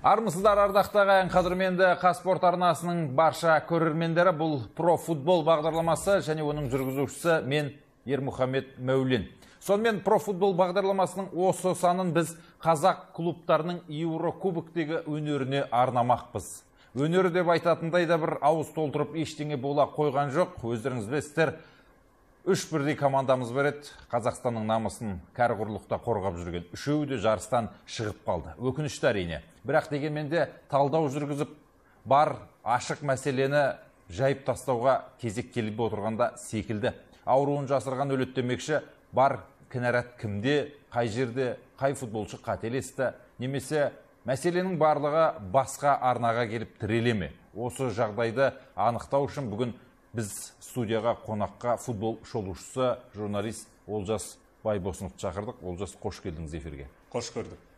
Армысыздар, ардақты ағайын, қадірменді Қазспорт арнасының барша көрермендері, бұл Про-футбол бағдарламасы және оның жүргізушісі мен Ермұхамед Мәулен. Сонымен Про-футбол бағдарламасының осы санын біз қазақ клубтарының Еурокубоктегі өнеріне арнамақпыз. Өнері деп айтатындай да бір ауыз толтырып ештеңе бола қойған жоқ. Өздеріңіз білесіздер, үш бірдей командамыз бар еді. Қазақстанның намысын кәрі құрлықта қорғап жүрген үшеуі де жарыстан шығып қалды. Өкінішті әрине. Бірақ дегенмен де талдау жүргізіп, бар ашық мәселені жайып тастауға кезек келіп отырғанда секілді. Ауруын жасырған өледі демекші, бар кінәрат кімде, қай жерде, қай футболшы қателесті, немесе мәселенің барлығы басқа арнаға келіп тіреле ме? Осы жағдайды анықтау үшін бүгін біз студияға қонаққа футбол шолушысы, журналист Олжас Байбосыновты шақырдық. Олжас, қош келдіңіз эфирге. Қош көрдік.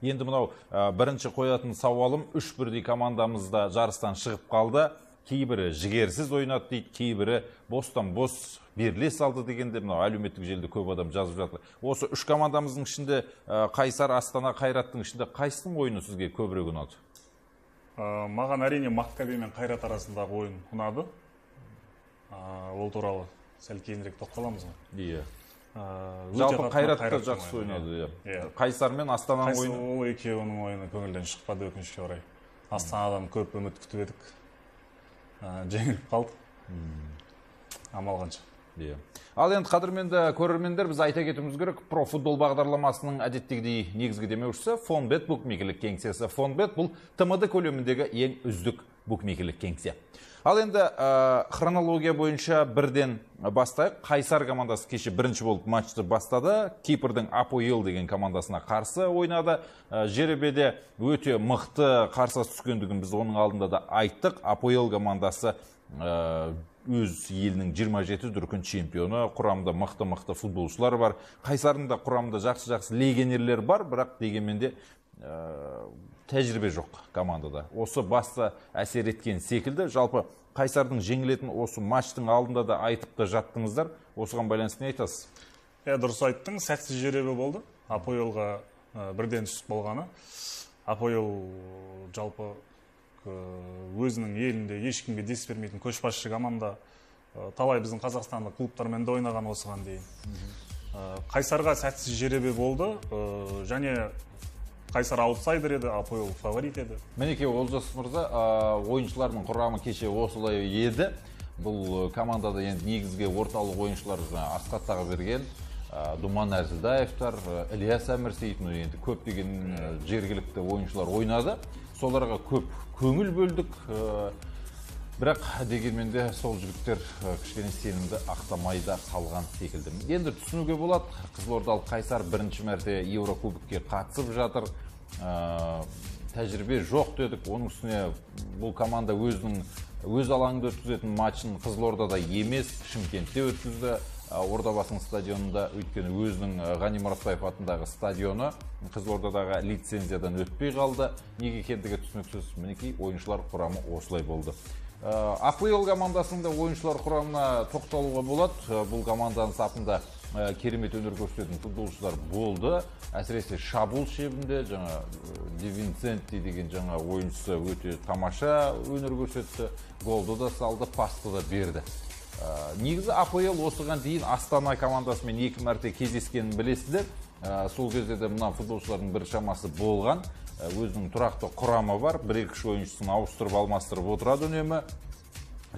Енді мынау бірінші қоятын сауалым, үш бірдей командамыз да жарыстан шығып қалды. Кейбірі жігерсіз ойнады дейді, кейбірі бостан бос беріле салды дегенде мынау әлеуметтік желіде көп адам жазып жатыр. Осы үш командамыздың ішінде Қайсар, Астана, Қайраттың ішінде қайсының ойыны сізге көбірек ұнады? Маған әрине Маккаби мен Қайрат арасындағы ойын ұнады. Ол туралы сәл кейінірек тоқталамыз ғой. Иә. Жалпы Қайрат та жақсы ойнады. Қайсар мен Астананың ойыны. Ол екеуінің ойыны көңілден шықпады, өкінішке орай. Астанадан көп үміт күтіп едік. Жеңіліп қалды. Амал қанша. Ал енді қадірменді көрермендер, біз айта кетуіміз керек, Про-футбол бағдарламасының әдеттегідей негізгі демеушісі Фонбет букмекерлік кеңсесі. Фонбет бұл ТМД көлеміндегі ең үздік букмекерлік кеңсе. Ал енді хронология бойынша бірден бастайық. Қайсар командасы кеше бірінші болып матчты бастады. Кипрдің Апоэл деген командасына қарсы ойнады. Жеребеде өте мықты қарсылас түскендігін біз оның алдында да айттық. Апоэл командасы өз елінің 27 дүркін чемпионы, құрамында мықты-мықты футболшылар бар. Қайсардың да құрамында жақсы-жақсы легионерлер бар, бірақ дегенмен де тәжірибе жоқ командада. Осы басты әсер еткен секілді. Жалпы Қайсардың жеңілетін осы матчтың алдында да айтып та жаттыңыздар. Осыған байланысты не айтасыз? Дұрыс айттың, сәтсіз жеребе болды. Апоэлға бірден түсіп болғаны. Апоэл жалпы өзінің елінде ешкімге дес бермейтін көшбасшы команда. Талай біздің қазақстандық клубтармен де ойнаған осыған дейін. Қайсарға сәтсіз жеребе болды. Және Қайсар аутсайдер еді, Апоэл фаворит еді. Мінекей, Олжас мырза, ойыншылардың құрамы кеше осылай еді. Бұл командада енді негізгі орталық ойыншылар Асқат Тағыберген, Думан Әзілдаевтар, Ілияс Әмірсейітов, енді көптеген жергілікті ойыншылар ойнады. Соларға көп көңіл бөлдік. Бірақ дегенмен де сол жігіттер кішкене сенімді ақтамай да қалған секілді. Енді түсінуге болады, қызылордалық Қайсар бірінші мәрте Еурокубокке қатысып жатыр. Тәжірибе жоқ дедік. Оның үстіне бұл команда өзінің өз алаңында өткізетін матчын Қызылордада емес, Шымкентте өткізді. Ордабасының стадионында, өйткені өзінің Ғани Мұратбаев атындағы стадионы Қызылордадағы лицензиядан өтпей қалды. Неге екендігі түсініксіз. Мінекей, ойыншылар құрамы осылай болды. Апоэл командасының да ойыншылар құрамына тоқталуға болады. Бұл команданың сапында керемет өнер көрсететін футболшылар болды. Әсіресе шабуыл шебінде жаңа Ди Винсенти деген жаңа ойыншысы өте тамаша өнер көрсетті. Голды да салды, пасты да берді. Негізі Апоэл осыған дейін Астана командасымен екі мәрте кездескенін білесіздер. Сол кезде де мына футболшылардың бір шамасы болған. Өзінің тұрақты құрамы бар, бір-екі ойыншысын ауыстырып алмастырып отырады үнемі.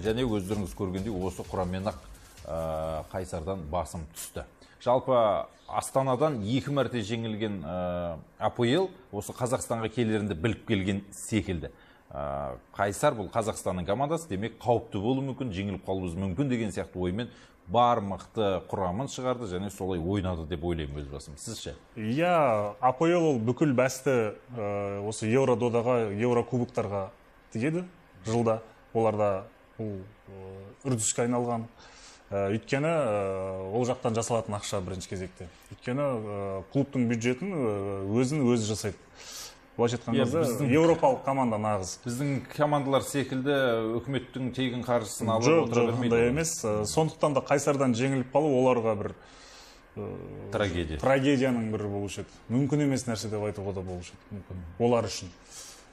Және өздеріңіз көргендей осы құраммен-ақ Қайсардан басым түсті. Жалпы Астанадан екі мәрте жеңілген Апоэл осы Қазақстанға келерінде біліп келген секілді. Қайсар бұл Қазақстанның командасы, демек қауіпті болуы мүмкін, жеңіліп қалуымыз мүмкін деген сияқты оймен бар мықты құрамын шығарды және солай ойнады деп ойлаймын өз басым. Сіз ше? Иә, Апоэл ол бүкіл бәсті осы Еурододаға, Еурокубоктарға тігеді жылда. Оларда бұл үрдіске айналған. Өйткені ол жақтан жасалатын ақша бірінші кезекте. Өйткені клубтың бюджетін өзін өзі жасайды. Былайша айтқан кезде, еуропалық команда нағыз. Біздің командалар секілді үкіметтің тегін қаржысын алып отыра бермейді. Жоқ, ондай емес. Сондықтан да Қайсардан жеңіліп қалу оларға бір трагедия. Трагедияның бірі болушы еді. Мүмкін емес нәрсе деп айтуға да болушы еді. Мүмкін. Олар үшін.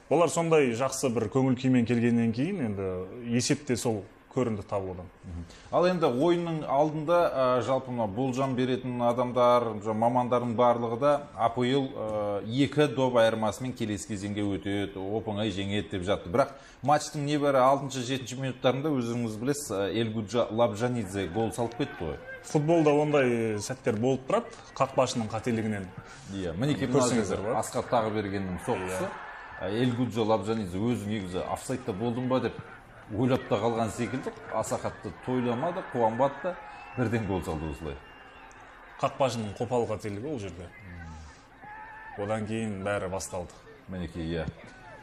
Олар сондай жақсы бір көңіл күймен келгеннен кейін енді есепте сол көрінді таблодан. Ал енді ойынның алдында жалпы мына болжам беретін адамдар, мамандардың барлығы да АПОЭЛ 2 доп айырмасымен келесі кезеңге өтеді, оп-оңай жеңеді деп жатты. Бірақ матчтың небәрі 6-7 минуттарында өздеріңіз білесіз, Элгуджа Лабжанидзе гол салып кетті ғой. Футболда ондай сәттер болып тұрады, қақпашының қателігінен. Иә, мінекей көрсеңіздер болады. Асқар Тағыбергеннің соққысы. Элгуджа Лабжанидзе өзі негізі офсайдта болдым ба деп ойлап та қалған секілді, аса қатты тойламады, қуанбады да, бірден гол салды осылай. Қақпашының қопал қателігі ол жерде. Одан кейін бәрі басталды. Мінекей, иә.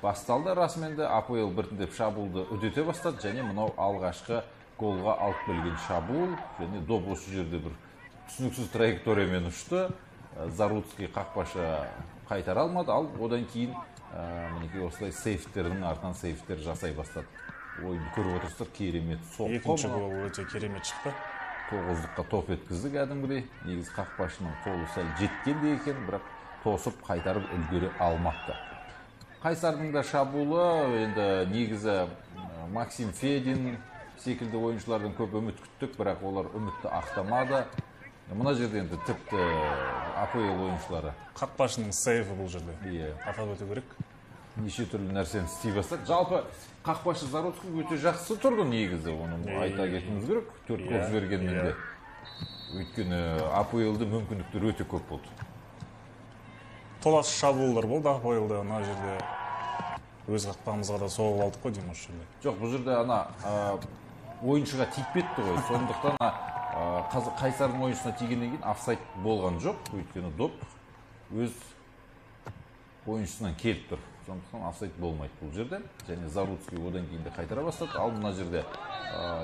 Басталды расымен де АПОЭЛ біртіндеп шабуылды үдете бастады және мынау алғашқы голға алып келген шабуыл және доп осы жерде бір түсініксіз траекториямен ұшты. Заруцкий қақпашы қайтара алмады, ал одан кейін мінекей осылай сейфтердің артынан сейфтер жасай бастады. Ойынды көріп отырсыздар, керемет соққы. Екінші гол өте керемет шықты. Тоғыздыққа топ еткізді кәдімгідей. Негізі қақпашының қолы сәл жеткендей екен, бірақ тосып қайтарып үлгере алмапты. Қайсардың да шабуылы енді негізі Максим Федин секілді ойыншылардан көп үміт күттік, бірақ олар үмітті ақтамады. Мына жерде енді тіпті АПОЭЛ ойыншылары. Қақпашының сейфі бұл жерде. Иә. Атап өту керек. Неше түрлі нәрсені істей бастады. Жалпы қақпашы Заруцкий өте жақсы тұрды негізі, оны айта кетуіміз керек. 4 гол жібергенмен де. Өйткені АПОЭЛ-ді мүмкіндіктер өте көп болды. Толас шабуылдар болды АПОЭЛ-де. Мына жерде өз қақпамызға да соғып алдық қой деймін осы жерде. Жоқ, бұл жерде ана ойыншыға тиіп кетті ғой. Сондықтан Қайсардың ойыншысына тигеннен кейін офсайд болған жоқ. Өйткені доп өз ойыншысынан келіп тұр. Сондықтан офсайд болмайды бұл жерде. Және Заруцкий одан кейін де қайтара бастады. Ал мына жерде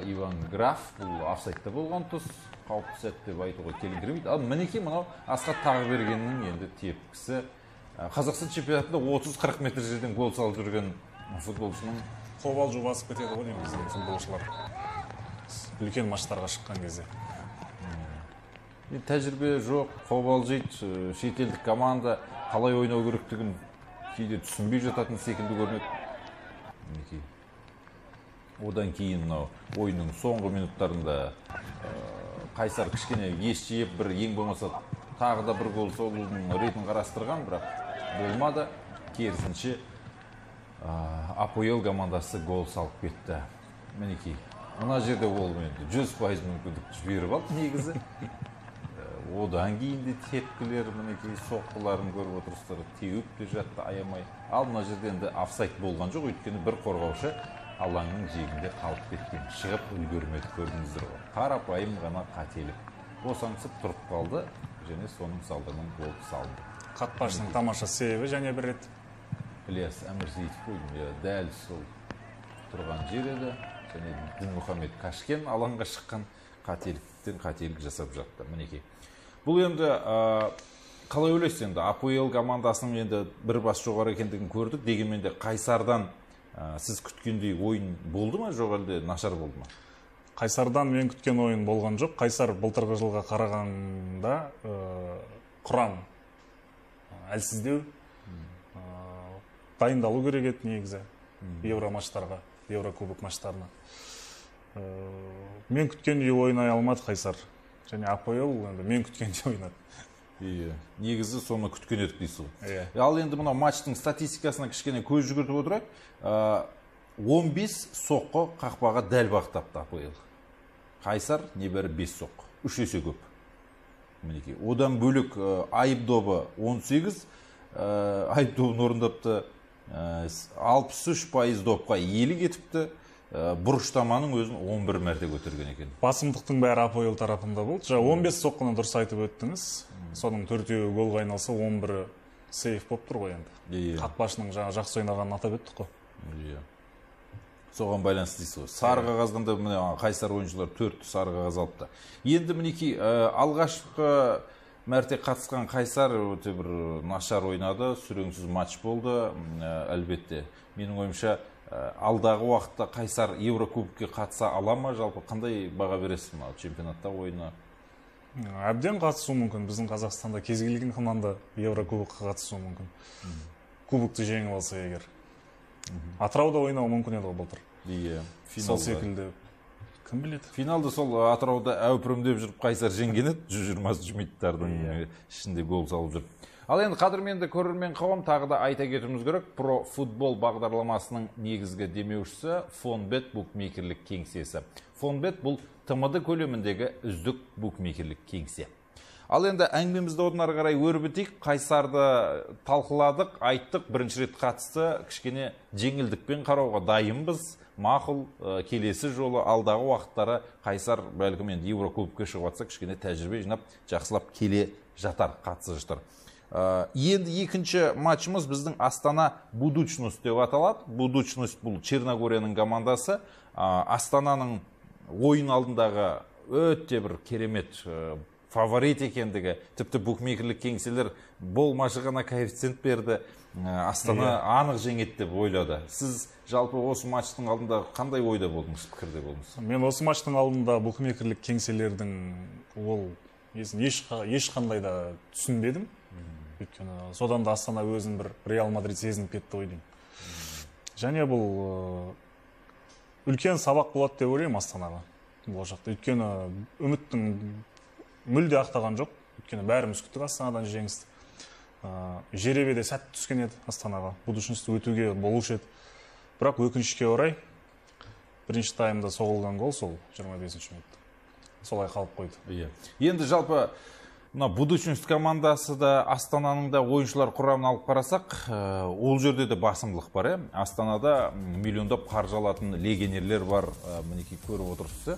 Иван Граф, бұл офсайдта болған тұс, қауіпті сәт деп айтуға келіңкіремейді. Ал мінекей мынау Асқар Тағыбергеннің енді тепкісі. Қазақстан чемпионатында 30-40 метр жерден гол салып жүрген футболшының қобалжу басып кетеді ғой деймін біздің футболшылар. Үлкен матчтарға шыққан кезде. Тәжірибе жоқ, қобалжиды, шетелдік команда қалай ойнау керектігін кейде түсінбей жататын секілді көрінеді. Мінекей. Одан кейін мынау ойынның соңғы минуттарында Қайсар кішкене ес жиып, бір ең болмаса тағы да бір гол соғудың ретін қарастырған, бірақ болмады. Керісінше АПОЭЛ командасы гол салып кетті. Мінекей. Мына жерде ол енді 100% мүмкіндік жіберіп алды негізі. Одан кейін де тепкілер, мінекей соққыларын көріп отырсыздар, теуіп те жатты аямай. Ал мына жерде енді офсайд болған жоқ, өйткені бір қорғаушы алаңның жиегінде қалып кеткен, шығып үлгермеді, көрдіңіздер ғой. Қарапайым ғана қателік. Босаңсып тұрып қалды және соның салдарынан гол салынды. Қақпашының тамаша сейві және бір рет. Ілияс Әмірсейітов қойдым, дәл сол тұрған жер еді. Және Дінмұхамед Кашкен алаңға шыққан қателіктен қателік жасап жатты. Мінекей. Бұл енді қалай ойлайсыз енді АПОЭЛ командасының енді бір бас жоғары екендігін көрдік. Дегенмен де Қайсардан сіз күткендей ойын болды ма, жоқ әлде нашар болды ма? Қайсардан мен күткен ойын болған жоқ. Қайсар былтырғы жылға қарағанда құрам әлсіздеу, дайындалу керек еді негізі евро матчтарға, еврокубок матчтарына. Мен күткендей ойнай алмады Қайсар. Және АПОЭЛ енді мен күткендей ойнады. Иә, негізі соны күткен едік дейсіз ғой. Ал енді мынау матчтың статистикасына кішкене көз жүгіртіп отырайық. 15 соққы қақпаға дәл бағыттапты АПОЭЛ. Қайсар небәрі 5 соққы, 3 есе көп. Мінекей. Одан бөлек айып добы 18, айып добын орындапты, 63% допқа иелік етіпті. Бұрыштаманың өзін 11 мәрте көтерген екен. Басымдықтың бәрі АПОЭЛ тарапында болды. Жаңа 15 соққыны дұрыс айтып өттіңіз. Соның 4-еуі голға айналса, 11-і сейф болып тұр ғой енді. Қақпашының жаңа жақсы ойнағанын атап өттік қой. Иә. Соған байланысты дейсіз ғой. Сары қағаздан да міне Қайсар ойыншылар 4 сары қағаз алыпты. Енді мінекей алғашқы мәрте қатысқан Қайсар өте бір нашар ойнады, сүреңсіз матч болды. Әлбетте, менің ойымша алдағы уақытта Қайсар Еврокубокке қатыса ала ма? Жалпы қандай баға бересіз мына чемпионатта ойына? Әбден қатысуы мүмкін. Біздің Қазақстанда кез келген команда Еврокубокқа қатысуы мүмкін. Кубокты жеңіп алса егер. Атырауда ойнауы мүмкін еді ғой былтыр. Иә, сол секілді. Кім біледі? Финалда сол Атырауда әупірімдеп жүріп Қайсар жеңген еді, 120 минуттардың ішінде гол салып жүріп. Ал енді қадірменді көрермен қауым, тағы да айта кетуіміз керек, Про футбол бағдарламасының негізгі демеушісі Фонбет букмекерлік кеңсесі. Фонбет бұл ТМД көлеміндегі үздік букмекерлік кеңсе. Ал енді әңгімемізді одан ары қарай өрбітейік. Қайсарды талқыладық, айттық, бірінші рет қатысты, кішкене жеңілдікпен қарауға дайынбыз. Мақұл, келесі жолы алдағы уақыттары Қайсар бәлкім енді Еурокубокке шығып жатса, кішкене тәжірибе жинап, жақсылап келе жатар, қатысып жатар. Енді екінші матчымыз біздің Астана Будучность деп аталады. Будучность бұл Черногорияның командасы. Астананың ойын алдындағы өте бір керемет фаворит екендігі, тіпті букмекерлік кеңселер болмашы ғана коэффициент берді. Астана анық жеңеді деп ойлады. Сіз жалпы осы матчтың алдында қандай ойда болдыңыз, пікірде болдыңыз? Мен осы матчтың алдында букмекерлік кеңселердің ол несін ешқандай да түсінбедім. Өйткені содан да Астана өзін бір Реал Мадрид сезініп кетті ғой деймін. Және бұл үлкен сабақ болады деп ойлаймын Астанаға болашақта. Өйткені үміттің мүлде ақтаған жоқ. Өйткені бәріміз күттік Астанадан жеңісті. Жеребе де сәт түскен еді Астанаға. Будущностьті өтуге болушы еді. Бірақ өкінішке орай бірінші таймда соғылған гол сол 25-ші минутта. Солай қалып қойды. Енді жалпы мына Будущность командасы да Астананың да ойыншылар құрамын алып қарасақ, ол жерде де басымдылық бар. Астанада миллиондап қаржы алатын легионерлер бар, мінекей көріп отырсыз.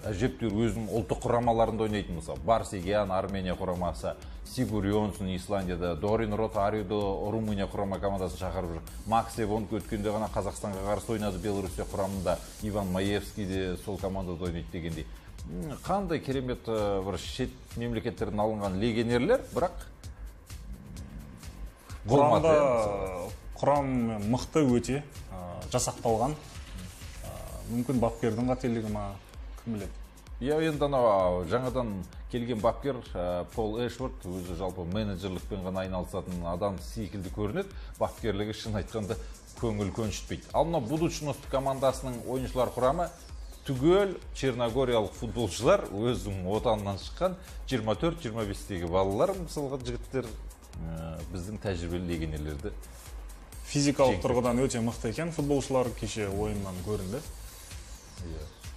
Әжептәуір өзінің ұлттық құрамаларында ойнайтын, мысалы, Барсегян Армения құрамасы, Сигур Йонссон Исландияда, Дорин Ротариудо Румыния құрама командасын шақырып жүр. Макс Левонко өткенде ғана Қазақстанға қарсы ойнады Белоруссия құрамында, Иван Маевский де сол командада ойнайды дегендей. Қандай керемет бір шет мемлекеттерден алынған легионерлер, бірақ болмады. Құрам мықты өте жасақталған. Мүмкін бапкердің қателігі ма, кім біледі. Иә, енді анау жаңадан келген бапкер Пол Эшворт өзі жалпы менеджерлікпен ғана айналысатын адам секілді көрінеді. Бапкерлігі шын айтқанда көңіл көншітпейді. Ал мынау Будучность командасының ойыншылар құрамы түгел черногориялық футболшылар, өзінің отанынан шыққан 24-25-тегі балалар, мысалға жігіттер, біздің тәжірибелі легионерлерді физикалық тұрғыдан өте мықты екен футболшылар, кеше ойыннан көрінді.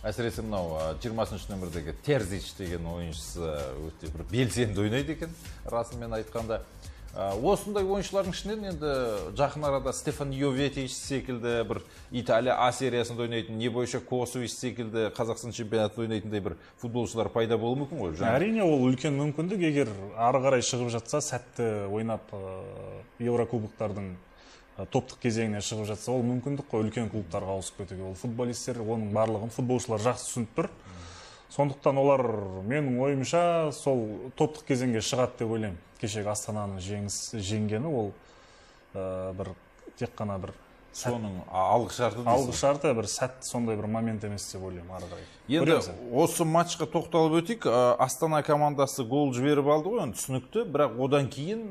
Әсіресе мынау 20-шы нөмірдегі Терзич деген ойыншысы өте бір белсенді ойнайды екен, расымен айтқанда. Осындай ойыншылардың ішінен енді жақын арада Стефан Йоветич секілді бір Италия А сериясында ойнайтын, Небойша Косович секілді Қазақстан чемпионатында ойнайтындай бір футболшылар пайда болуы мүмкін ғой. Әрине, ол үлкен мүмкіндік, егер ары қарай шығып жатса, сәтті ойнап Еурокубоктардың топтық кезеңіне шығып жатса, ол мүмкіндік қой үлкен клубтарға ауысып кетуге. Ол футболистер, оның барлығын футболшылар жақсы түсініп тұр. Сондықтан олар, менің ойымша, сол топтық кезеңге шығады деп ойлаймын. Кешегі Астананың жеңгені ол бір тек қана бір соның алғы шарты, алғы шарты бір сәт, сондай бір момент емес деп ойлаймын ары қарай. Енді осы матчқа тоқталып өтейік. Астана командасы гол жіберіп алды ғой, енді түсінікті, бірақ одан кейін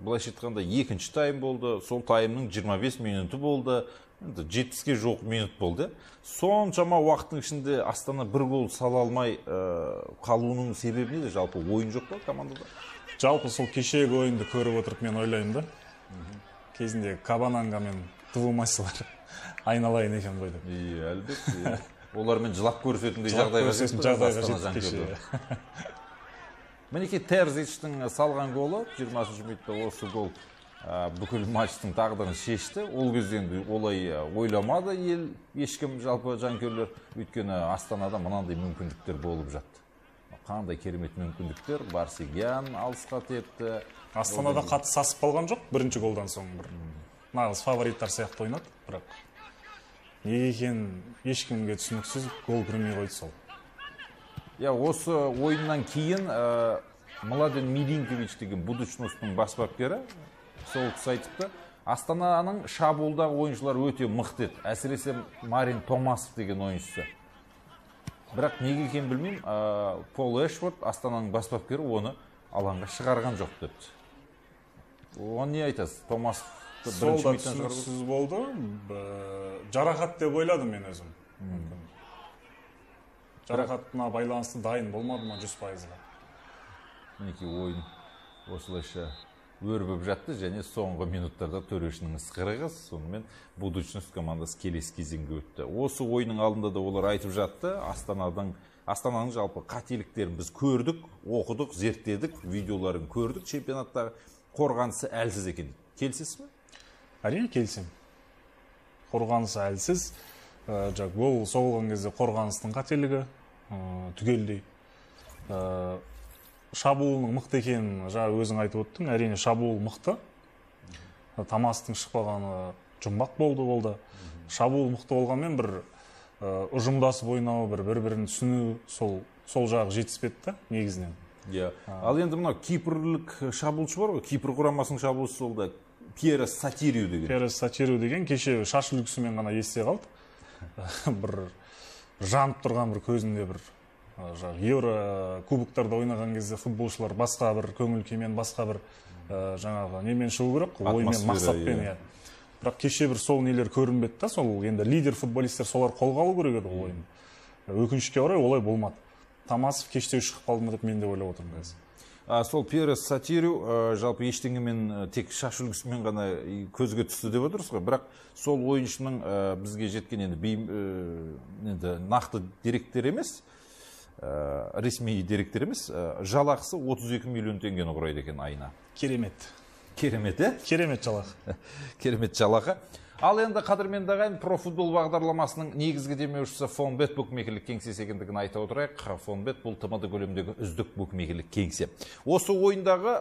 былайша айтқанда екінші тайм болды. Сол таймның 25 минуты болды. Енді 70-ке жуық минут болды. Соншама уақыттың ішінде Астана бір гол сала алмай қалуының себебі неде? Жалпы ойын жоқ па командада? Жалпы сол кешегі ойынды көріп отырып мен ойлаймын да. Кезінде Кабананга мен Твумасилар айналайын екен ғой деп. Иә, әлбетте. Олармен жылап көрісетіндей жағдайға жетті кеше. Мінекей Терзичтің салған голы, 20-шы минутта осы гол бүкіл матчтың тағдырын шешті. Ол кезде енді олай ойламады ел, ешкім, жалпы жанкүйерлер, өйткені Астанада мынандай мүмкіндіктер болып жатты. Қандай керемет мүмкіндіктер, Барсегян алысқа тепті. Астанада қатты сасып қалған жоқ, бірінші голдан соң бір нағыз фавориттар сияқты ойнады, бірақ неге екенін ешкімге түсініксіз гол кірмей қойды сол. Иә, осы ойыннан кейін Младен Милинкович деген Будучностьтың бас бапкері сол кісі айтыпты, Астананың шабуылдағы ойыншылары өте мықты еді, әсіресе Марин Томасов деген ойыншысы. Бірақ неге екенін білмеймін, Пол Эшворт, Астананың бас бапкері, оны алаңға шығарған жоқ депті. Оған не айтасыз? Томасов Допты бірінші минуттан шығарып. Сол да түсініксіз болды. Жарақат деп ойладым мен өзім. Жарақатына байланысты дайын болмады ма 100%-ға. Мінекей ойын осылайша өрбіп жатты және соңғы минуттарда төрешінің ысқырығы, сонымен Будучность командасы келесі кезеңге өтті. Осы ойынның алдында да олар айтып жатты, Астананың жалпы қателіктерін біз көрдік, оқыдық, зерттедік, видеоларын көрдік, чемпионаттағы қорғанысы әлсіз екен. Келісесіз бе? Әрине келісемін. Қорғанысы әлсіз. Гол соғылған кезде қорғаныстың қателігі түгелдей. Шабуылының мықты екенін жаңа өзің айтып өттің. Әрине шабуыл мықты. Тамастың шықпағаны жұмбақ болды ол да. Шабуыл мықты болғанмен бір ұжымдасып ойнау, бір-бірін түсіну сол жағы жетіспеді да негізінен. Иә. Ал енді мынау кипрлік шабуылшы бар ғой, Кипр құрамасының шабуылшысы ол да Пьерос Сатириу деген. Пьерос Сатириу деген кеше шаш үлгісімен ғана есте қалды. Бір жанып тұрған бір көзінде бір евро кубоктарда ойнаған кезде футболшылар басқа бір көңіл күймен, басқа бір жаңағы немен шығу керек, оймен, мақсатпен, иә. Бірақ кеше бір сол нелер көрінбеді да, сол енді лидер футболисттер солар қолға алу керек еді ол ойын. Өкінішке орай олай болмады. Тамасов кештеу шығып қалды ма деп мен де ойлап отырмын қазір. Сол Пьерос Сатириу жалпы ештеңемен, тек шаш үлгісімен ғана көзге түсті деп отырсыз ғой, бірақ сол ойыншының бізге жеткен енді нақты деректер емес, ресми деректер емес, жалақысы 32 миллион теңгені құрайды екен айына. Керемет. Керемет, е? Керемет жалақы. Керемет жалақы. Ал енді қадірменді ағайын, профутбол бағдарламасының негізгі демеушісі Фонбет букмекерлік кеңсесі екендігін айта отырайық. Фонбет бұл ТМД көлеміндегі үздік букмекерлік кеңсе. Осы ойындағы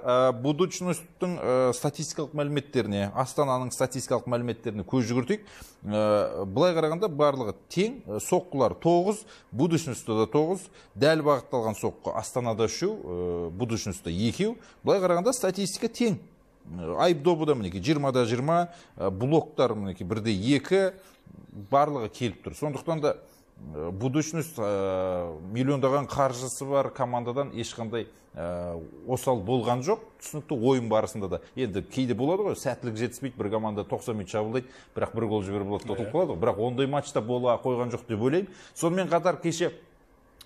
Будучностьтың статистикалық мәліметтеріне, Астананың статистикалық мәліметтеріне көз жүгіртейік. Былай қарағанда барлығы тең, соққылар 9, Будучностьта да 9, дәл бағытталған соққы Астанада 3, Будучностьта 2. Былай қарағанда статистика тең. Айып добы да мінекей 20-20, блоктар мінекей 1-2, барлығы келіп тұр. Сондықтан да Будучность миллиондаған қаржысы бар командадан ешқандай осал болған жоқ. Түсінікті ойын барысында да. Енді кейде болады ғой, сәттілік жетіспейді, бір команда 90 минут шабуылдайды, бірақ бір гол жіберіп болады, ұтылып қалады ғой. Бірақ ондай матчта бола қойған жоқ деп ойлаймын. Сонымен қатар кеше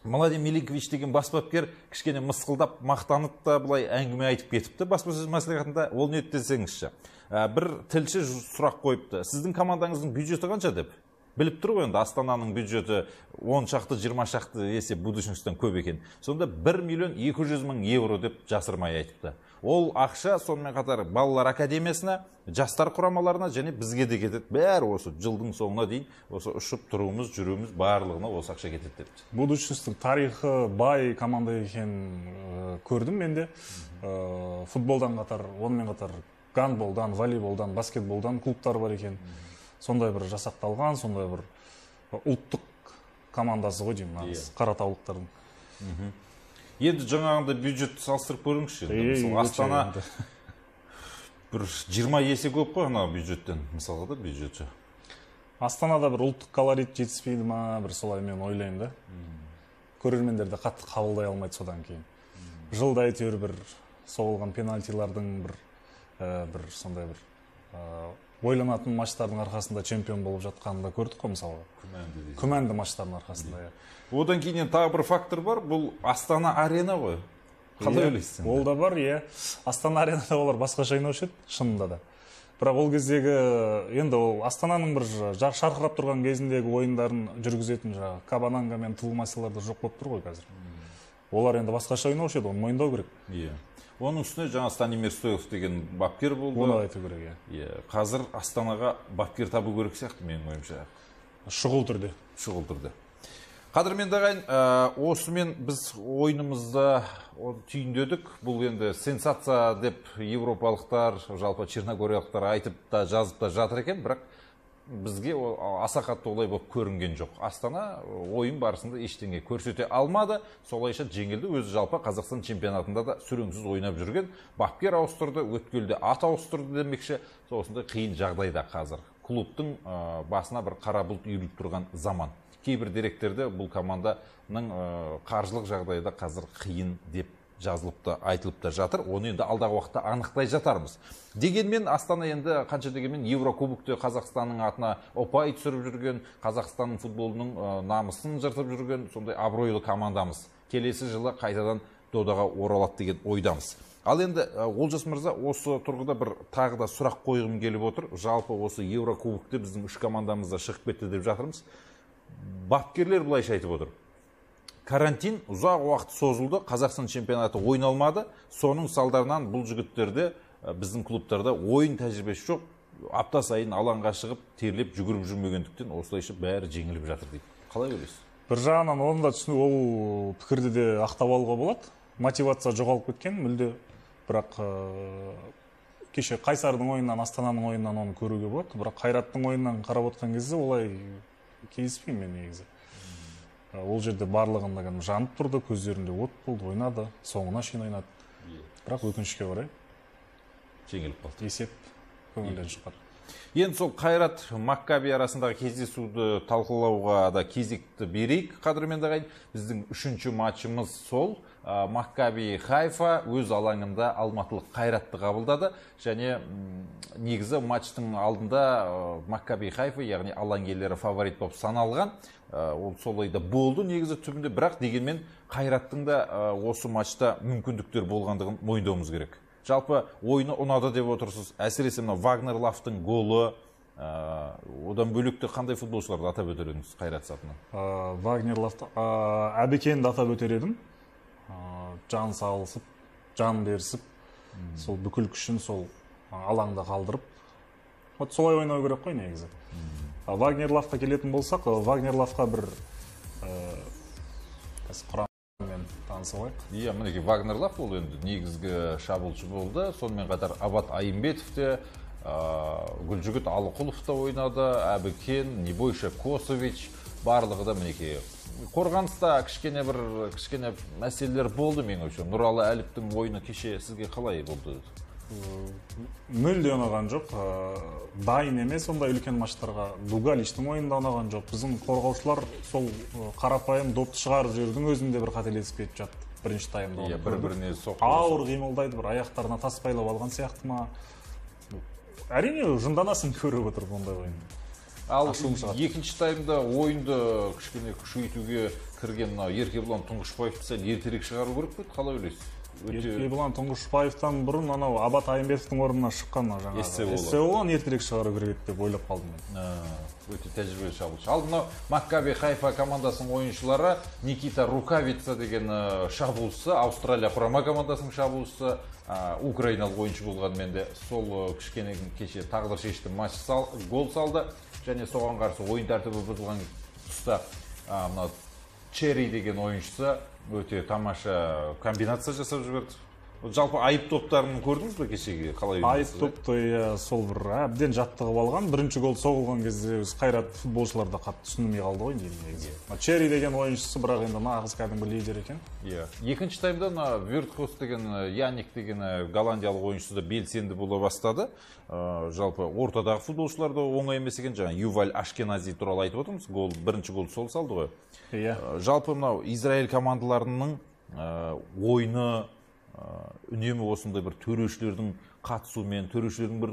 Младен Милинкович деген бас бапкер кішкене мысқылдап, мақтанып та былай әңгіме айтып кетіпті баспасөз мәслихатында. Ол не десеңізші? Бір тілші сұрақ қойыпты. Сіздің командаңыздың бюджеті қанша деп? Біліп тұр ғой енді, Астананың бюджеті 10 шақты, 20 шақты есе Будучностьтан көп екен. Сонда 1 200 000 евро деп жасырмай айтыпты. Ол ақша сонымен қатар балалар академиясына, жастар құрамаларына және бізге де кетеді. Бәрі осы жылдың соңына дейін осы ұшып тұруымыз, жүруіміз барлығына осы ақша кетеді депті. Будучностьтың тарихы бай команда екенін көрдім мен де. Футболдан қатар, онымен қатар гандболдан, волейболдан, баскетболдан клубтар бар екен. Сондай бір жасақталған, сондай бір ұлттық командасы ғой деймін, нағыз қаратаулықтардың. Енді жаңағындай бюджетті салыстырып көріңізші. Мысалы, Астана бір 20 есе көп қой анау бюджеттен, мысалға да бюджеті. Астанада бір ұлттық колорит жетіспейді ма, бір солай мен ойлаймын да. Көрермендер де қатты қабылдай алмайды содан кейін. Жылда әйтеуір бір соғылған пенальтилардың бір сондай бір ойланатын матчтардың арқасында чемпион болып жатқанын да көрдік қой мысалға. Күмәнді матчтардың арқасында. Одан кейін тағы бір фактор бар, бұл Астана Арена ғой. Қалай ойлайсыз? Ол да бар, иә. Астана Аренада олар басқаша ойнаушы еді, шынында да. Бірақ ол кездегі, енді ол Астананың бір шарқырап тұрған кезіндегі ойындарын жүргізетін жаңағы Кабананга мен Тулмасилар да жоқ болып тұр ғой қазір. Олар енді басқаша ойнаушы еді, оны мойындау керек. Иә. Оның үстіне жаңа Станимир Стойлов деген бапкер болды. Оны айту керек, иә. Қазір Астанаға бапкер табу керек сияқты менің ойымша. Шұғыл түрде. Шұғыл түрде. Қадірменді ағайын, осымен біз ойынымызды түйіндедік. Бұл енді сенсация деп европалықтар, жалпы черногориялықтар айтып та жазып та жатыр екен, бірақ бізге аса қатты олай болып көрінген жоқ. Астана ойын барысында ештеңе көрсете алмады, солайша жеңілді. Өзі жалпы Қазақстан чемпионатында да сүреңсіз ойнап жүрген, бапкер ауыстырды, өткелде ат ауыстырды демекші, осындай қиын жағдайда қазір. Клубтың басына бір қара бұлт үйіріліп тұрған заман. Кейбір деректерде бұл команданың қаржылық жағдайы да қазір қиын деп жазылып та айтылып та жатыр. Оны енді алдағы уақытта анықтай жатармыз. Дегенмен Астана енді қанша дегенмен Еврокубокте Қазақстанның атына ұпай түсіріп жүрген, Қазақстанның футболының намысын жыртып жүрген сондай абыройлы командамыз. Келесі жылы қайтадан додаға оралады деген ойдамыз. Ал енді Олжас мырза, осы тұрғыда бір тағы да сұрақ қойғым келіп отыр. Жалпы осы Еврокубокте біздің үш командамыз да шығып кетті деп жатырмыз. Бапкерлер былайша айтып отыр. Карантин ұзақ уақыт созылды, Қазақстан чемпионаты ойналмады. Соның салдарынан бұл жігіттерде, біздің клубтарда ойын тәжірибесі жоқ. Апта сайын алаңға шығып, терлеп жүгіріп жүрмегендіктен осылайша бәрі жеңіліп жатыр дейді. Қалай ойлайсыз? Бір жағынан оны да түсіну, ол пікірді де ақтап алуға болады. Мотивация жоғалып кеткен мүлде. Бірақ кеше Қайсардың ойынынан, Астананың ойынынан оны көруге болады. Бірақ Қайраттың ойынынан қарап отқан кезде олай келіспеймін мен негізі. Ол жерде барлығында кәдімгі жанып тұрды, көздерінде от болды, ойнады, соңына шейін ойнады. Бірақ өкінішке орай жеңіліп қалды. Есеп көңілден шықпады. Енді сол Қайрат Маккаби арасындағы кездесуді талқылауға да кезекті берейік, қадірменді ағайын. Біздің үшінші матчымыз сол. Маккаби Хайфа өз алаңында алматылық Қайратты қабылдады. Және негізі матчтың алдында Маккаби Хайфа, яғни алаң иелері фаворит болып саналған. Ол солай да болды негізі түбінде, бірақ дегенмен Қайраттың да осы матчта мүмкіндіктер болғандығын мойындауымыз керек. Жалпы ойыны ұнады деп отырсыз. Әсіресе мына Вагнер Лавтың голы, одан бөлек те қандай футболшыларды атап өтер едіңіз Қайрат сапынан? Вагнер Лавты, Әбекенді атап өтер едім. Жан салысып, жан берісіп, сол бүкіл күшін сол алаңда қалдырып, вот солай ойнау керек қой негізі. Вагнер Лавқа келетін болсақ, Вагнер Лавқа бір құраммен танысып алайық. Иә, мінекей Вагнер Лав ол енді негізгі шабуылшы болды. Сонымен қатар Абат Айымбетов те, Гүлжігіт Алықұлов та ойнады, Әбікен, Небойша Косович, барлығы да мінекей. Қорғаныста кішкене мәселелер болды менің ойымша. Нұралы Әліптің ойыны кеше сізге қалай болды? Мүлде ұнаған жоқ. Дайын емес ондай үлкен матчтарға. Дугаличтің ойыны да ұнаған жоқ. Біздің қорғаушылар сол қарапайым допты шығарып жіберудің өзінде бір қателесіп кетіп жатты. Бірінші таймда. Иә, бір-біріне соққы. Ауыр қимылдайды, бір аяқтарына тас байлап алған сияқты ма? Әрине, жынданасың көріп отырып ондай ойынды. Ал екінші таймда ойынды кішкене күшейтуге кірген мынау Еркебұлан Тұңғышбаевты сәл ертерек шығару керек пе еді? Қалай ойлайсыз? Еркебұлан Тұңғышбаевтан бұрын анау Абат Айымбетовтің орнына шыққан жаңағы Эссеоланы ертерек шығару керек еді деп ойлап қалдым мен. Өте тәжірибелі шабуылшы. Ал мынау Маккаби Хайфа командасының ойыншылары Никита Рукавица деген шабуылшысы, Аустралия құрама командасының шабуылшысы, украиналық ойыншы болғанымен де сол кішкене кеше тағдыр шешті матч гол салды. Және соған қарсы ойын тәртібі бұзылған тұста мынау Черри деген ойыншысы өте тамаша комбинация жасап жіберді. Жалпы айып топтарын көрдіңіз бе кешегі? Қалай айып топты, иә, сол бір әбден жаттығып алған. Бірінші гол соғылған кезде өз Қайрат футболшылар да қатты түсінілмей қалды ғой негізі. Черри деген ойыншысы бірақ енді нағыз кәдімгі лидер екен. Иә. Екінші таймда мына Виртхос деген, Яник деген голландиялық ойыншысы да белсенді бола бастады. Жалпы ортадағы футболшылар да оңай емес екен. Жаңа Юваль Ашкенази туралы айтып отырмыз. Гол, бірінші гол сол салды ғой. Иә. Жалпы мынау Израиль командаларының ойыны үнемі осындай бір төрешілердің қатысуымен, төрешілердің бір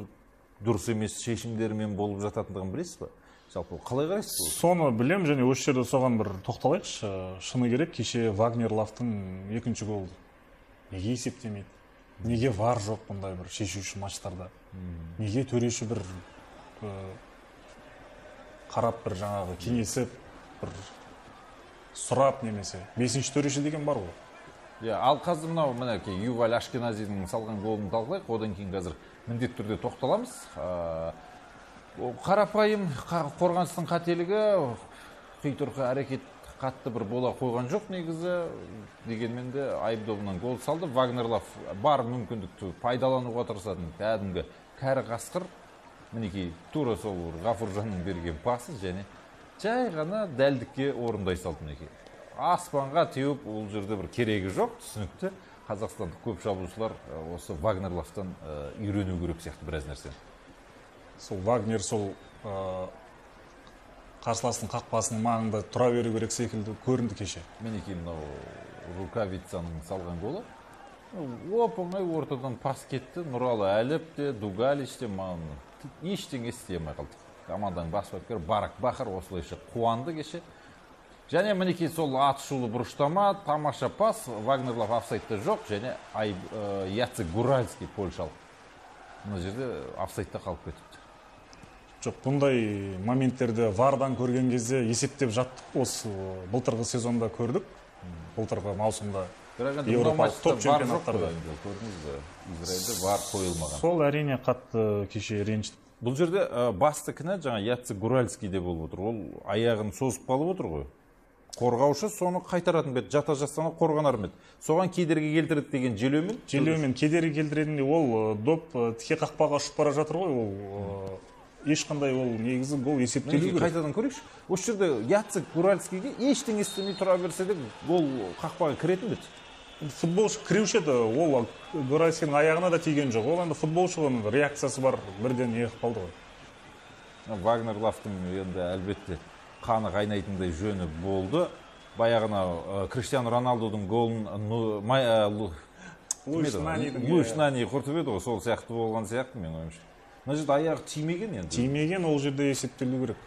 дұрыс емес шешімдерімен болып жататындығын білесіз бе? Жалпы қалай қарайсыз? Соны білем, және осы жерде соған бір тоқталайықшы. Шыны керек, кеше Вагнер Лавтың екінші голы неге есептемейді? Неге вар жоқ бұндай бір шешуші матчтарда? Неге төреші бір қарап бір жаңағы кеңесіп, бір сұрап немесе бесінші төреші деген бар ғой. Иә, ал қазір мынау мінекей Юваль Ашкеназидің салған голын талқылайық, одан кейін қазір міндетті түрде тоқталамыз. Қарапайым қорғаныстың қателігі, қитұрқы әрекет қатты бір бола қойған жоқ негізі. Дегенмен де айып добынан гол салды. Вагнер Лав бар мүмкіндікті пайдалануға тырысатын кәдімгі кәрі қасқыр. Мінекей тура сол Ғафуржанның берген пасы және жай ғана дәлдікке орындай салды мінекей. Аспанға теуіп ол жерде бір керегі жоқ, түсінікті. Қазақстандық көп шабуылшылар осы Вагнер Лавтан үйрену керек сияқты біраз нәрсе. Сол Вагнер сол қарсыластың қақпасының маңында тұра беру керек секілді көрінді кеше. Мінекей мынау Рукавицаның салған голы. Оп-оңай ортадан пас кетті. Нұралы Әліп те, Дугалич те маған ештеңе істей алмай қалды. Команданың бас бапкері Барак Бахар осылайша қуанды кеше. Және мінекей сол атышулы бұрыштама, тамаша пас, Вагнер Лав офсайдта жоқ, және Яцек Гуральский польшалық мына жерде офсайдта қалып кетіпті. Жоқ, бұндай моменттерді вардан көрген кезде есептеп жаттық. Осы былтырғы сезонда көрдік, былтырғы маусымда. Бірақ енді мынау Еуропалық матчта топ вар жоқ қой чемпионаттарда. енді, көрдіңіз бе? Израильде вар қойылмаған. Сол әрине қатты кеше ренжітті. Бұл жерде басты кінә жаңа Яцек Гуральский де болып отыр. Ол аяғын созып қалып отыр ғой. Қорғаушы соны қайтаратын бе еді, жата жастана қорғанар ма еді. Соған кедергі келтірді деген желеумен. Желеумен кедергі келтіретін ол доп тіке қақпаға ұшып бара жатыр ғой, ол ешқандай ол негізі гол есептелу Мінекей, керек. қайтадан көрейікші. Осы жерде Яцек Гуральскийге ештеңе істемей тұра берсе де гол қақпаға кіретін бе еді? Футболшы кіреуші еді, ол Гуральскийдің аяғына да тиген жоқ. Ол енді футболшы ғой, оның реакциясы бар, бірден неғып қалды ғой. Вагнер Лавтың енді әлбетте қаны қайнайтындай жөні болды. Баяғына Криштиану Роналдудың голын, Луиш кім еді? Нанидің, Луиш иә. Нани құртып еді ғой, сол сияқты болған сияқты менің ойымша. Мына жерде аяғы тимеген енді. Тимеген, ол жерде есептелу керек.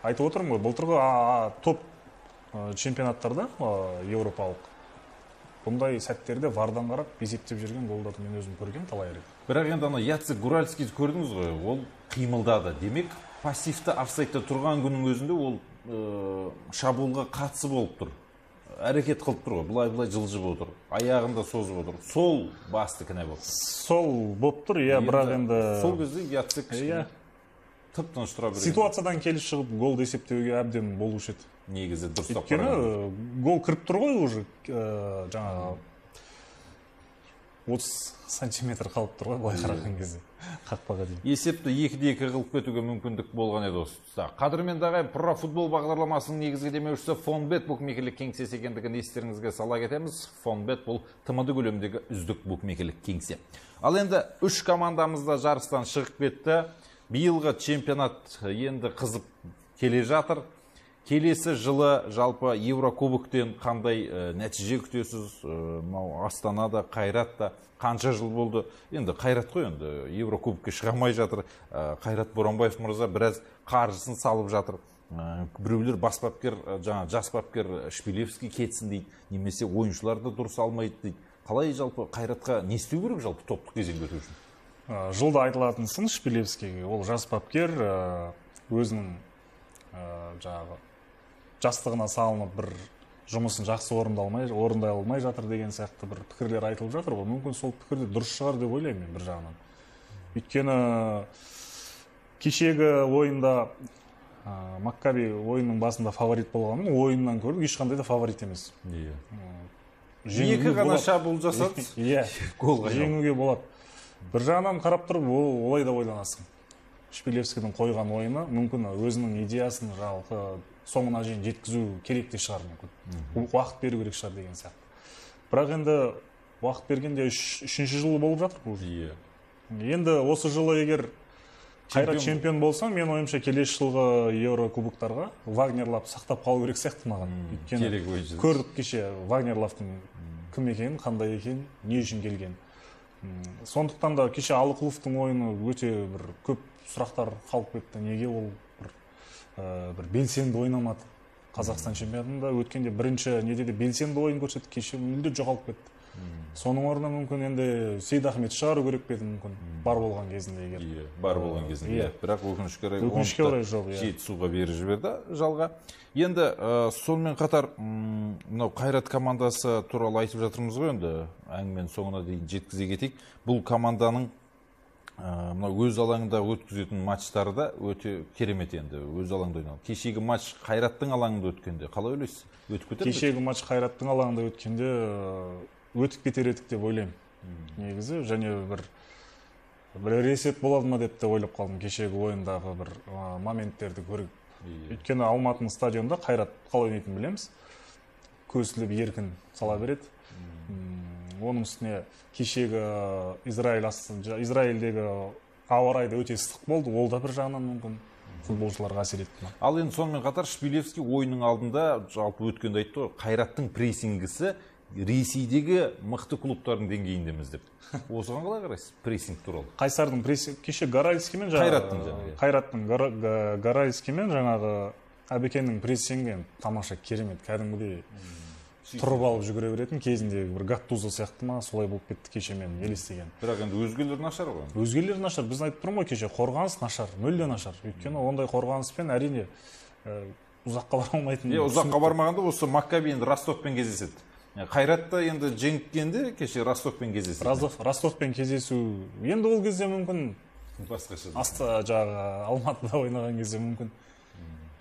Айтып отырмын ғой, былтырғы топ чемпионаттарда, еуропалық бұндай сәттерде вардан қарап есептеп жүрген голдарды мен өзім көрген талай рет. Бірақ енді ана Яцек Гуральскийді көрдіңіз ғой, ол қимылдады. Демек, пассивті офсайдта тұрған күннің өзінде ол шабуылға қатысы болып тұр. Әрекет қылып тұр ғой, былай-былай жылжып отыр, аяғын да созып отыр. Сол басты кінә болып тұр. Сол болып тұр, иә, бірақ енді сол кезде Яцек кішкене Иә. тып-тыныш тұра берген. Ситуациядан келіп шығып голды есептеуге әбден болушы еді. Негізі дұрыстап Өйткені қараған. гол кіріп тұр ғой уже, жаңағы 30 сантиметр қалып тұр ғой былай қараған кезде қақпаға дейін. Есепті 2-2 қылып кетуге мүмкіндік болған еді осы тұста. Қадірменді ағайын, профутбол бағдарламасының негізгі демеушісі Фонбет букмекерлік кеңсесі екендігін естеріңізге сала кетеміз. Фонбет бұл ТМД көлеміндегі үздік букмекерлік кеңсе. Ал енді үш командамыз да жарыстан шығып кетті. Биылғы чемпионат енді қызып келе жатыр. Келесі жылы жалпы Еврокубоктен қандай нәтиже күтесіз? Мынау Астанада, Қайратта қанша жыл болды? Енді Қайрат қой енді Еврокубокке шыға алмай жатыр. Қайрат Боранбаев мырза біраз қаржысын салып жатыр. Біреулер бас бапкер, жаңа жас бапкер Шпилевский кетсін дейді, немесе ойыншыларды дұрыс алмайды дейді. Қалай жалпы Қайратқа не істеу керек жалпы топтық кезеңге өту үшін? Жылда айтылатын сын Шпилевскийге, ол жас бапкер, өзінің, жаңағы жастығына салынып бір жұмысын жақсы орындай алмай жатыр деген сияқты бір пікірлер айтылып жатыр ғой. Мүмкін сол пікір де дұрыс шығар деп ойлаймын мен бір жағынан. Өйткені кешегі ойында, Маккаби ойынның басында фаворит болғанымен ойыннан көрдік, ешқандай да фаворит емес. Екі Жеңуге ғана болады. шабуыл жасады. Иә. Голға айналды. Жеңуге болады. Бір жағынан қарап тұрып, олай да ойланасың. Шпилевскийдің қойған ойыны мүмкін өзінің идеясын жалпы соңына дейін жеткізу керек те шығар мүмкін. Уақыт беру керек шығар деген сияқты. Бірақ енді уақыт бергенде үшінші жылы болып жатыр бұл уже. Енді осы жылы егер Қайрат Чемпион чемпион болса, мен ойымша келесі жылғы Еврокубоктарға Вагнер Лав сақтап қалу керек сияқты маған. Өйткені Керек ойыншы. көрдік кеше Вагнер Лавтың кім екенін, қандай екенін, не үшін келгенін. Сондықтан да кеше Алықұловтың ойыны өте бір көп сұрақтар қалып кетті. Неге ол бір белсенді ойнамады? Қазақстан чемпионатында өткенде бірінші неде де белсенді ойын көрсетті, кеше мүлде жоғалып кетті. Соның орнына мүмкін енді Сейдахмет шығару керек пе еді мүмкін, бар болған кезінде егер. Иә, бар болған кезінде. Иә. Бірақ өкінішке орай Өкінішке оны да орай жоқ, иә. Жетісуға беріп жіберді жалға. Енді сонымен қатар, мынау Қайрат командасы туралы айтып жатырмыз ғой енді, әңгіменің соңына дейін жеткізе кетейік. Бұл команданың мынау өз алаңында өткізетін матчтары да өте керемет енді, өз алаңында ойнаған. Кешегі матч Қайраттың алаңында өткенде қалай ойлайсыз? Өтіп кетер ме? Кешегі матч Қайраттың алаңында өткенде өтіп кетер едік деп ойлаймын. Негізі және бір ресет болады ма деп те ойлап қалдым кешегі ойындағы бір моменттерді көріп. Өйткені Алматының стадионында Қайрат қалай ойнайтынын білеміз. Көсіліп еркін сала береді. Оның үстіне кешегі Израильдегі ауа райы да өте ыстық болды, ол да бір жағынан мүмкін футболшыларға әсер етті ме? Ал енді сонымен қатар Шпилевский ойынның алдында жалпы өткенде айтты ғой, Қайраттың прессингісі Ресейдегі мықты клубтардың деңгейіндеміз деп. Осыған қалай қарайсыз прессинг туралы? Қайсардың прессинг кеше Горальский мен жаңағы Қайраттың Горальский мен жаңағы Әбекеннің прессингі тамаша, керемет, кәдімгідей тұрып алып жүгіре беретін кезіндегі бір Гаттузо сияқты ма, солай болып кетті кеше мен елестеген. Бірақ енді өзгелер нашар ғой. Өзгелер нашар. Біз айтып тұрмын ғой, кеше қорғаныс нашар, мүлде нашар. Өйткені ондай қорғаныспен әрине ұзаққа бара алмайтын. Ұзаққа бармағанда осы Маккаби енді Ростовпен кездеседі. Қайрат та енді жеңгенде кеше Ростовпен кездеседі. Ростовпен кездесу енді ол кезде мүмкін басқаша. Аста жағы Алматыда ойнаған кезде мүмкін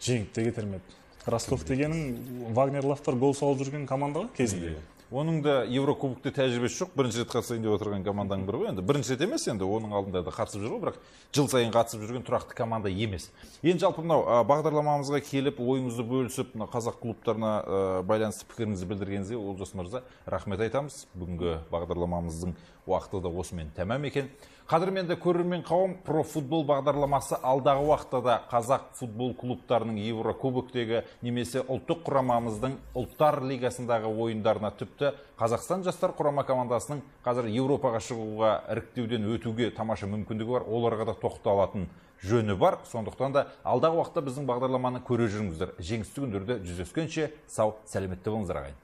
жеңіп те кетер ме еді. Ростов дегенің Вагнерлавтар гол салып жүрген команда ғой кезінде. Оның да Еврокубокте тәжірибесі жоқ, бірінші рет қатысайын деп отырған команданың бірі ғой. Енді бірінші рет емес, енді оның алдында да қатысып жүр ғой, бірақ жыл сайын қатысып жүрген тұрақты команда емес. Енді жалпы мынау бағдарламамызға келіп, ойыңызды бөлісіп, мына қазақ клубтарына байланысты пікіріңізді білдіргеніңізге Олжас мырза рахмет айтамыз. Бүгінгі бағдарламамыздың уақыты да осымен тәмам екен. Қадірменді көрермен қауым, профутбол бағдарламасы алдағы уақытта да қазақ футбол клубтарының Еврокубоктегі немесе ұлттық құрамамыздың ұлттар лигасындағы ойындарына, тіпті Қазақстан жастар құрама командасының қазір Еуропаға шығуға іріктеуден өтуге тамаша мүмкіндігі бар, оларға да тоқталатын жөні бар. Сондықтан да алдағы уақытта біздің бағдарламаны көре жүріңіздер. Жеңісті күндерде жүздескенше сау сәлеметті болыңыздар ағайын.